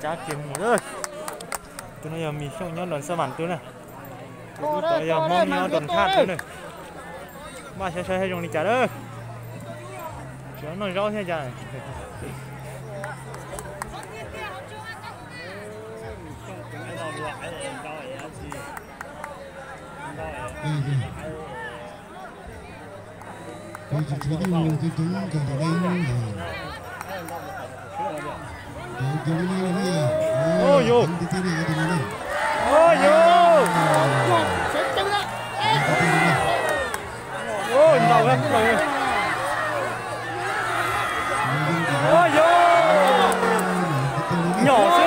Cab kiag mus lawm. Tus no yog Mis Xyooj nyob Los Xas Vas tub na. Tus tod yog Hmoob nyob Đồng Tháp tub na. Maj saib saib zoo li cas lawm. Tsis noj zaub thiab cas. Nyom xwb.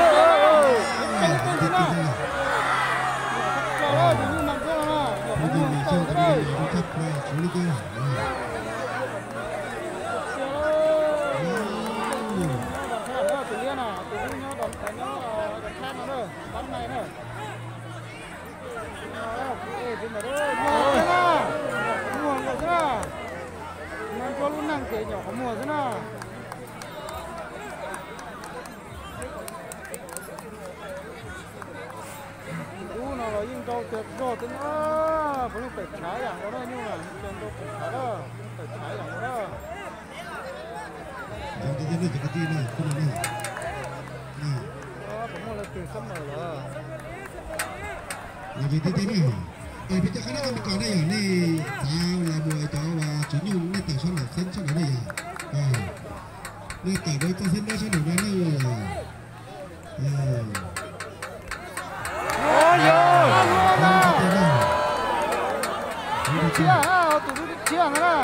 Muag lawm xwb na. Mas ntsuab lub neej ces nyom qhov muag xwb na. Tus dub no los yeej nrau tiag zog thiab na. Puav leej tawm tshav yam nkaus na, nyuj na, nrau tawm tshav na, tawm tshav yam nkaus na. Puas muaj leej twg xab mawm lawm? Peb cov qab nab qab Meskas ne yog nej txav los mus cov uas tswv nyuj nej tawm sab nram xeeb sab nraud ne yog. Nej tawm rau txoj xeeb dawb sab nraud no ne. Tshiab, tus dub tshiab ntawd na.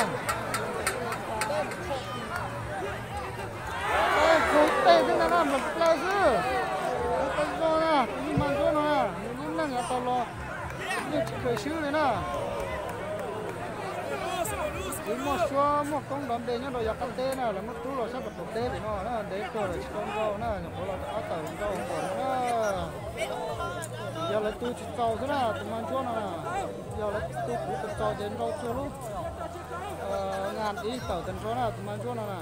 Khuv tej xwb ntag na, nplas plaws xwb. Tus zoo na, tus me mas ntsuab no na, nws lub neej yav tau los yeej tsis khaws swb li na. Twb muaj suab muaj koob nrov npe nyob rau yav qab teb na, lawv muab rub los sab tom qaum teb pem no na, ntev kawg lawm tsis tau nrau na, nyuam qhuav los rov qab tawm nrau ntawm no na. Yog lawv tu tsis txaus xwb na, tus mas ntsuab no na, yog lawv tu kuv tsis txaus ces nrau txhua lub ngas ib tawm tag nrho na, tus mas ntsuab no na.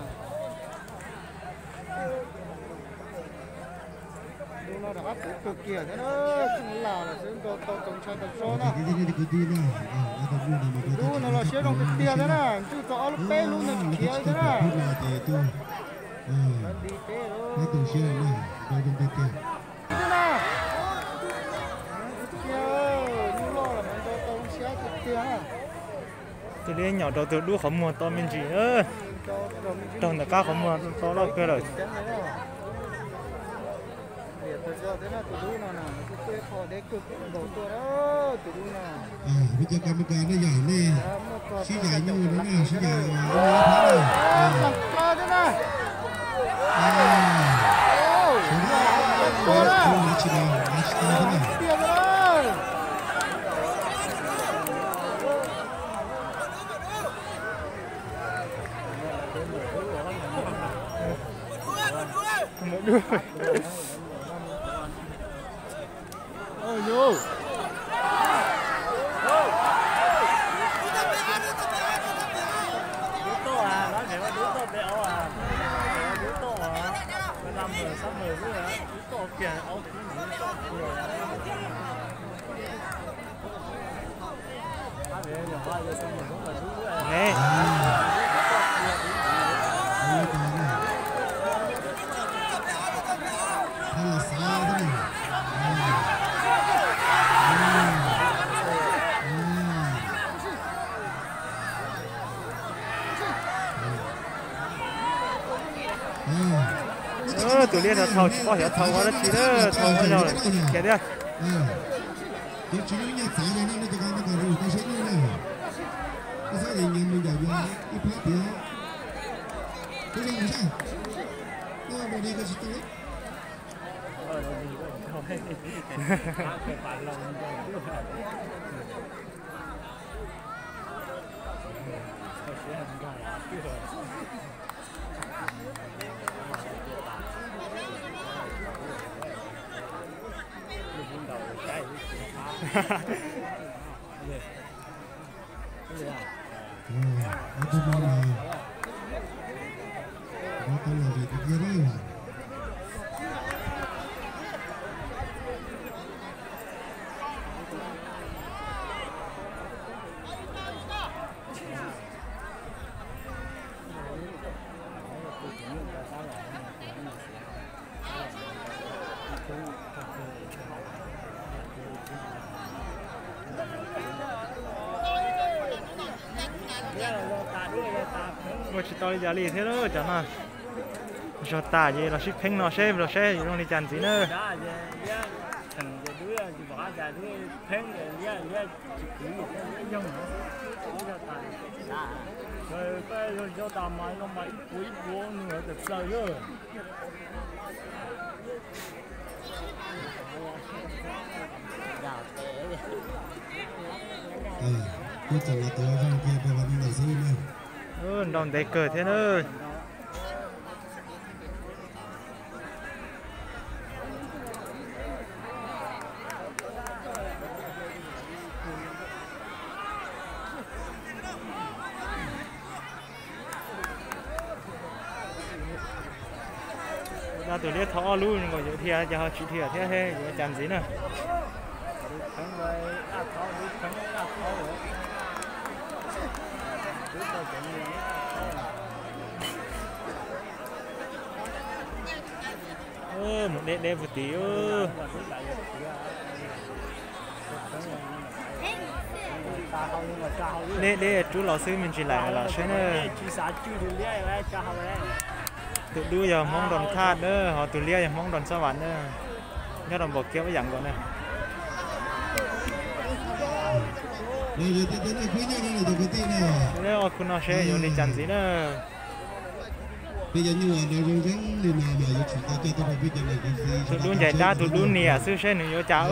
Dub no rov qab puv kawg kiag thiab na, tseem lam lawm xwb, nrau tau txaus ntshai tag zog na. Dub no los siab zoo tiag tiag thiab na, ntswj tau ob lub peb lub ntawd khiav thiab na. Nyuj loj los nrau tau siab tiag tiag na. Tus liab nyom rau tus dub qhov muag to me ntsis, raug ntawm qab qhov muag to loj kawg lawm. Peb cov Kas Mes Kas nej yog nej sib yaim nyuj no na, sib yaim ua ib phab na. Sawv daws tsis tau tsis tau thiab na. Dub toj a, lawv hais dub toj pe aub a, dub toj a, na mawm xab mawm xwb, dub toj kiag aub kub ntxiv toj kiag. Tus liab no thau tsis paub xyov thau ua dab tsi, thau ua zaug lawm khiav thiab. Tus tswv nyuj nyiaj txav no nej cov Kas Mes Kas tau siab nyuj na. Koj txhob nyiam mus ncaum ib phab tiag. Kuv zoo mus saib. Koj ua di koj tsis tau. Ob tug no mas tau los vim tiag tiag na. Ua tsis tau li cas li thiab lauj, cov no. Zog tas ces los sib pheeb no seb los seb yuav zoo li cas ntxiv na. Nrau ntev kawg thiab na. Ua tus liab thauj ob lub nkaus yuav dhia ces ho tsis dhia thiab, yuav cas ntxiv na. Mus deb deb puag tid. Deb deb rub los xwb me ntsis lam los saib na. Tus dub yog Hmoob Nroos Thaj na, ho tus liab yog Hmoob Nroos Xab Vas na. Nyob rau npaum kiab ib yam nkaus na. Ua khub no seb yuav li cas ntxiv na. Tus dub ncaim dab tus dub niam xwb seb nws yuav cas.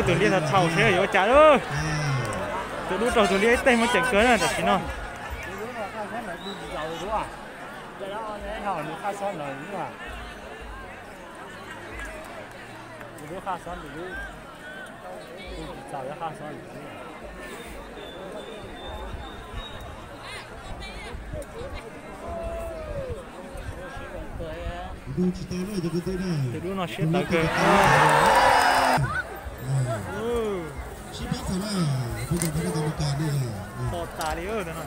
Tus liab tau thaum seb yuav cas. Tus dub raug tus liab ib teg muab ceem kawg na tam sim no. Tus dub no siab tawv kawg. Pom tas li no.